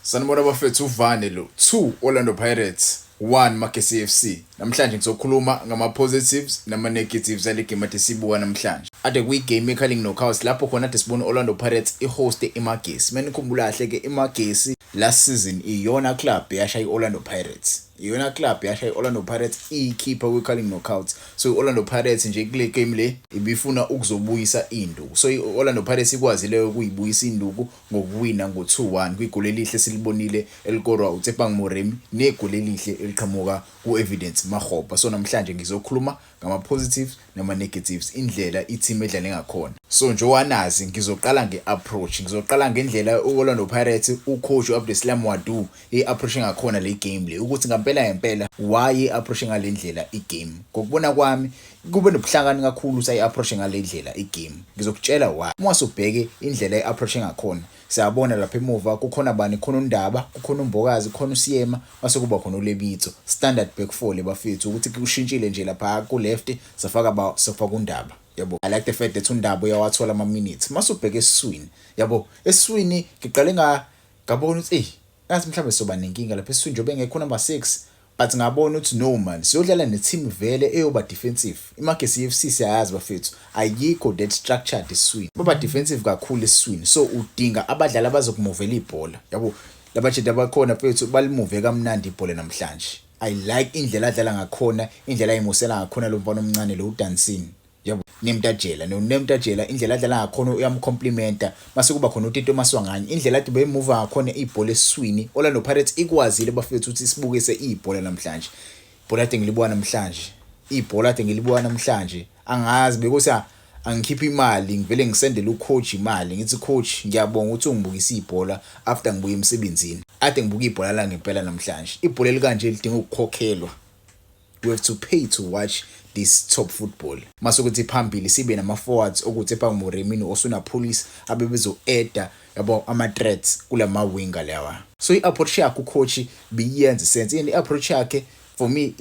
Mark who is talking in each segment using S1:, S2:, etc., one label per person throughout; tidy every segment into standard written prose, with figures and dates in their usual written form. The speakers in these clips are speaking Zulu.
S1: Sanibona bafethu, uvane lo 2 Orlando Pirates 1 Magesi FC. Namhlanje ngizokhuluma ngama positives nama negatives ale game ade sibuka namhlanje. Ade kuyi game eCarling Knockouts lapho khona ade sibona Orlando Pirates ihost iMagesi. Menikhumbula kahle ke, iMagesi last season iyona club eyashaya iOrlando Pirates. Iyona club yashaya iOrlando Pirates iyikhipha kwiCarling Knockouts. So iOrlando Pirates nje kule game le ibifuna ukuzobuyisa induku. So iOrlando Pirates ikwazile ukuyibuyisa induku ngokuwina ngo-2-1 kwigoli elihle silibonile elikorwa uTsepang Moremi negoli elihle eliqhamuka ku-Evidence Makgopa. So namhlanje ngizokhuluma ngama-positives nama-negatives, indlela i-team edlale ngakhona. So njowanazi, ngizoqala nge-approach, ngizoqala ngendlela u-Orlando Pirates, ucoach u-Abdeslam Ouaddou i-approach ngakhona le game le, ukuthi ngampela ngempela why i-approach ngale ndlela i-game. Ngokubona kwami kube nobuhlakani kakhulu sayi-approach ngale ndlela i-game. Ngizokutshela why. Uma usubheke indlela i-approach ngakhona, siyabona lapha emuva kukhona bani? Khona uNdaba, kukhona uMbokazi, kukhona uSiyema, mase kuba khona uLebitso. Standard back four le bafethu, ukuthi kushintshile nje lapha ku left safaka ba safaka uNdaba, yabo. I like the fact that uNdaba uyawathola ama minutes. Mase ubheke esiswini, yabo, esiswini ngiqale nga ngabona ukuthi eh ngathi mhlawumbe soba nenkinga lapha esiswini njengoba engekho number 6, but ngabona ukuthi no man, siyodlala ne-team vele eyoba defensive. IMagesi FC siyayazi bafethu, ayikho that structured esiswini, baba defensive kakhulu esiswini. So udinga abadlali abazokumuvela ibhola, yabo. Labajita abakhona mfethu balimuve kamnandi ibhola namhlanje. I like indlela adlala ngakhona, indlela ayimusela ngakhona lo mfana omncane lo uDansini, yabo, Nemtajela noNemtajela, indlela adlala ngakhona uyamcomplimenta. Mase kuba khona uTito Maswanganyi, indlela ade bemuva ngakhona ibhola esiswini. Orlando Pirates ikwazile bafethu ukuthi sibukise ibhola namhlanje. Ibhola ade ngilibuka namhlanje, ibhola ade ngilibuka namhlanje, angazi bekuthi angikhiphe imali, ngivele ngisendele ucoach imali, ngithi, "Coach, ngiyabonga ukuthi ungibukise ibhola after ngibuye emsebenzini." Ade ngibuka ibhola la ngempela namhlanje. Ibhola elikanje lidinga ukukhokhelwa. We have to pay to watch this top football. Mase ukuthi phambili sibe nama forwards okuthi Tshepang Moremi no-Oswin Appollis abebezo-adda, yabo, ama-threats kulama winger lawa. So i-approach yakhe ucoach biyenza sense, and i-approach yakhe for me,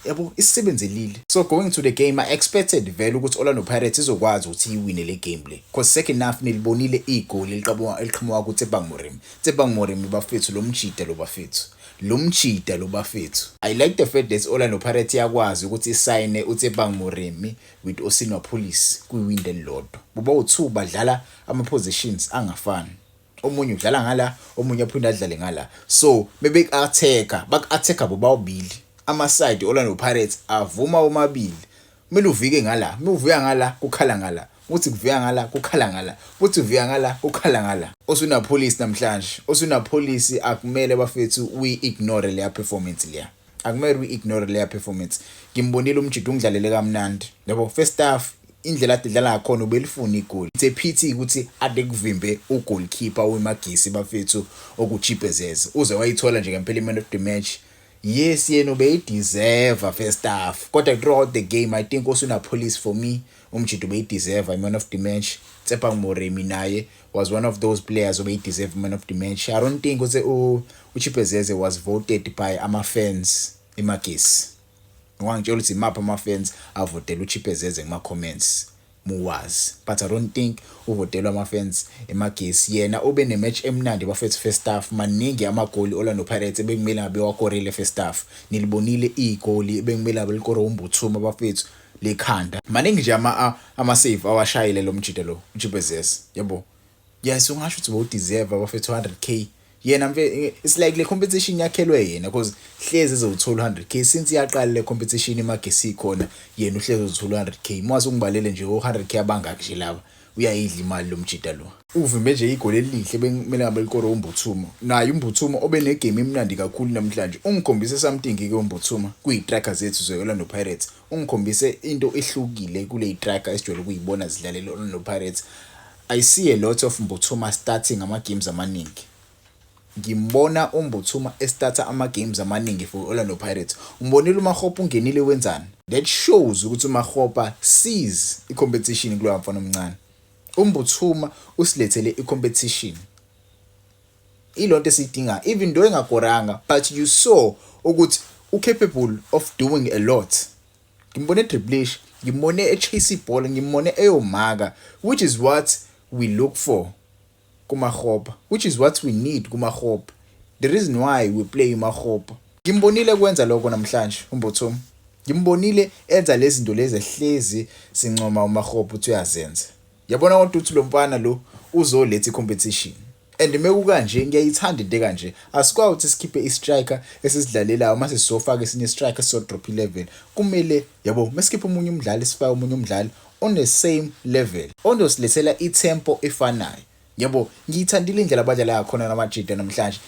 S1: yabo, isisebenzelile. So going to the game, I expected vele ukuthi Orlando Pirates izokwazi ukuthi iwine le game le, because second half nilibonile igoli eliqhamuka kuTshepang Moremi. Tshepang Moremi bafethu, lo mjida lo bafethu, lo mjida lo bafethu. I like the fact that Orlando Pirates iyakwazi ukuthi isayine uTshepang Moremi with Oswin Appollis kwiwindi elilodwa. Boba u2 badlala ama positions angafani, omunye udlala ngala, omunye aphinde adlale ngala. So bebe-attacker, baku-attacker bobabili ama-side. Orlando Pirates avuma omabili. Kumele uvike ngala, uma uvika ngala kukhala ngala, uthi kuvika ngala kukhala ngala, uthi uvika ngala kukhala ngala. Oswin Appollis namhlanje, Oswin Appollis akumele bafethu we ignore leya performance leya, akumele we ignore leya performance. Ngimbonile umjida ungidlalele kamnandi, yabo. First half indlela ade dlala ngakhona ubelifuna igoli. It's a pity ukuthi ade kuvimbe ugoalkeeper weMagesi bafethu okuChipezeze, uze wayithola nje ngempela i-man of the match. Yes, yena ubeyideserve first half, kodwa throughout the game I think Oswin Appollis, for me umjida ubeyideserve i-man of the match. Tshepang Moremi naye was one of those players obeyideserve man of the match. I don't think ukuthi uChipezeze was voted by ama-fans eMagesi. Ungangitshela ukuthi imaphi ama-fans avotela uChipezeze kuma-comments muwazi, but I don't think uvotelwa ama-fans eMagesi. Yena ube ne-match emnandi bafethu first half. Maningi amagoli Orlando Pirates ebekumele ngabe wakorile first half. Nilibonile igoli ebekumele ngabe likore uMbuthuma bafethu lekhanda. Maningi nje ama-save awashayile lo mjida lo uChipezeze, yabo. Yes, ungasho ukuthi bowudeserve bafethu 100K yena mfe. It's like le competition yakhelwe yena, because hlezi ezowuthola 100K since yaqala le competition iMagesi khona. Yena uhlezi uzothola 100K. Mase ungibalele nje o 100K abangaki nje laba, uyayidla imali lo mjida lo. Uvimbe nje igoli elihle bekumele ngabe likore uMbuthuma. Naye uMbuthuma obe negame emnandi kakhulu namhlanje, ungikhombise something ke uMbuthuma kuyi-striker zethu ze-Orlando Pirates. Ungikhombise into ehlukile kule striker esijwayele ukuyibona zidlalela Orlando Pirates. I see a lot of Mbuthuma starting ama games amaningi. Ngimbona uMbuthuma estarta ama games amaningi for Orlando Pirates. Umbonile uMakgopa ungenile, wenzani? That shows ukuthi uMakgopa sees i-competition kulowa mfana omncane. UMbuthuma usilethele i-competition, ilonto esiyidinga. Even though engakoranga, but you saw ukuthi ucapable of doing a lot. Ngimbone dribblisha, ngimbone echase ibhola, ngimbone eyomaka, which is what we look for kuMakgopa, which is what we need kuMakgopa. The reason why we play uMakgopa, ngimbonile kwenza lokho namhlanje uMbuthuma. Ngimbonile enza lezi zinto lezi ehlezi sincoma uMakgopa ukuthi uyazenza. Yabona kodwa ukuthi lo mfana lo uzoletha i-competition. And mekukanje ngiyayithanda into ekanje. Asikwazi ukuthi sikhiphe i-striker esisidlalelayo mase sizofaka esinye striker sizo-drop i-level. Kumele, yabo, mesikhipha omunye umdlali sifake omunye umdlali on the same level, ozosilethela i-tempo efanayo. Yabo, ngiyithandile indlela abadlala ngakhona namajida namhlanje.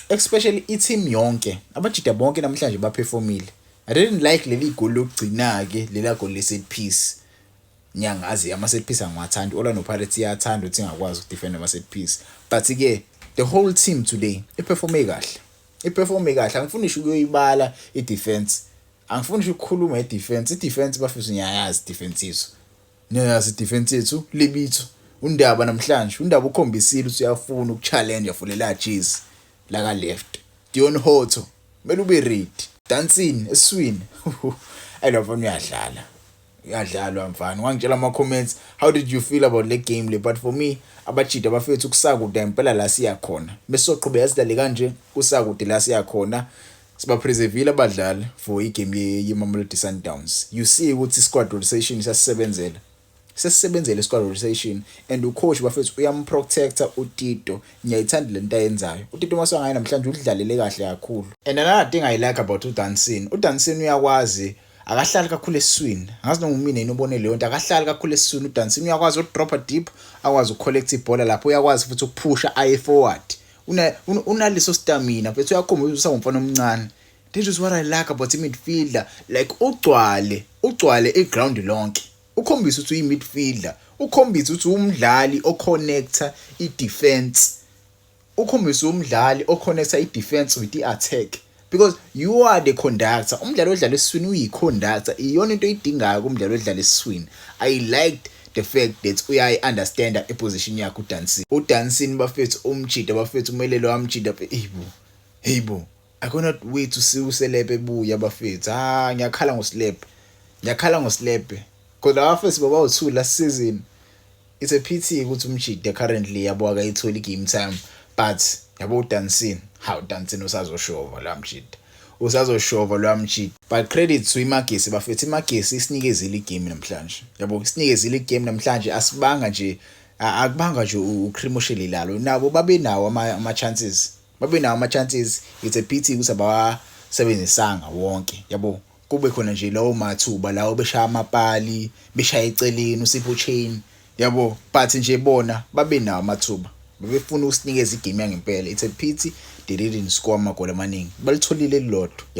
S1: Especially i-team yonke. Abajida bonke namhlanje baperformile. I didn't like leli goal lokugcina ke, lela goal le set piece. Ngiyangazi ama set piece angiwathandi. Orlando Pirates iyathanda ukuthi ingakwazi ukudefend ama set piece. But ke the whole team today iperforme kahle. Iperforme kahle. Angifuni ngisho ukuyoyibala i-defense. Angifuni ngisho ukukhuluma i-defense. I-defense, bafethu, ngiyayazi i-defense yethu. Ngiyayazi i-defense yethu libitho. Undaba namhlanje, undaba ukhombisile ukuthi uyafuna ukuchallenge for lela jezi la ka left. Deon Hotto kumele ube ready. Dancing eswini. Ayi, lo mfana uyadlala. Uyadlalwa mfana. Wangitshela ama comments, how did you feel about le game le? But for me, abajida bafethu, kusakude impela la siya khona. Besoqhubeka sidlale kanje, kusakude la siya khona. Sibapreservile abadlali for igame ye-Mamelodi Sundowns. You see ukuthi squad rotation siyasebenzela. Sesisebenzele squad rotation and ucoach, bafethu, uyamprotecta uTito. Ngiyayithanda lento ayenzayo. UTito Maswanganyi namhlanje udlalele kahle kakhulu. And another thing I like about uDansin, uDansin uyakwazi, akahlali kakhulu esiswini. Angazi noma umina yini ubone leyo nto, akahlali kakhulu esiswini uDansin. Uyakwazi ukudropa deep, akwazi ukucollect ibhola lapho, uyakwazi futhi ukuphusha aye forward. Unaleso stamina, mfethu, uyakhomba ukuthi usawumfana omncane. This is what I like about i-midfielder, like ugcwale iground lonke, ukhombisa ukuthi uyi-midfielder, ukhombisa ukuthi umdlali oconnecta i-defense, ukhombisa umdlali oconnecta i-defense with i-attack, because you are the conductor. Umdlali odlala esiswini uyi-conductor, iyona into oyidingayo kumdlali odlala esiswini. I liked the fact that uyayi-understanda iposition yakhe uDansin. UDansin, bafethu, umjida, bafethu, kumele lo amjida. Eyibo, hey bo, I cannot wait to see uSelepe ebuya, bafethu. Ah, ngiyakhala ngoSelepe, ngiyakhala ngoSelepe, because laba first babawu-2 last season. It's a pity ukuthi umjida currently, yabo, akayitholi game time, but yabo uDansin, how Dansin usazoshova la mjida, usazoshova lo mjida. But credit to iMagesi, bafethu. iMagesi isinikezile igame namhlanje, yabo, isinikezile igame namhlanje. Asibanga nje, akubanga nje ucream oshelelalo, nabo babe nawo ama chances, babe nawo ama chances. It's a pity ukuthi abawasebenzisanga wonke, yabo. Kube khona nje lawo mathuba lawo beshaya amapali, beshaya eceleni uSipho Chaine, yabo, but nje bona babe nawo amathuba, bebefuna ukusinikeza igame yangempela. It's a pity they didn't score amagoli amaningi, balitholile elilodwa, yabo.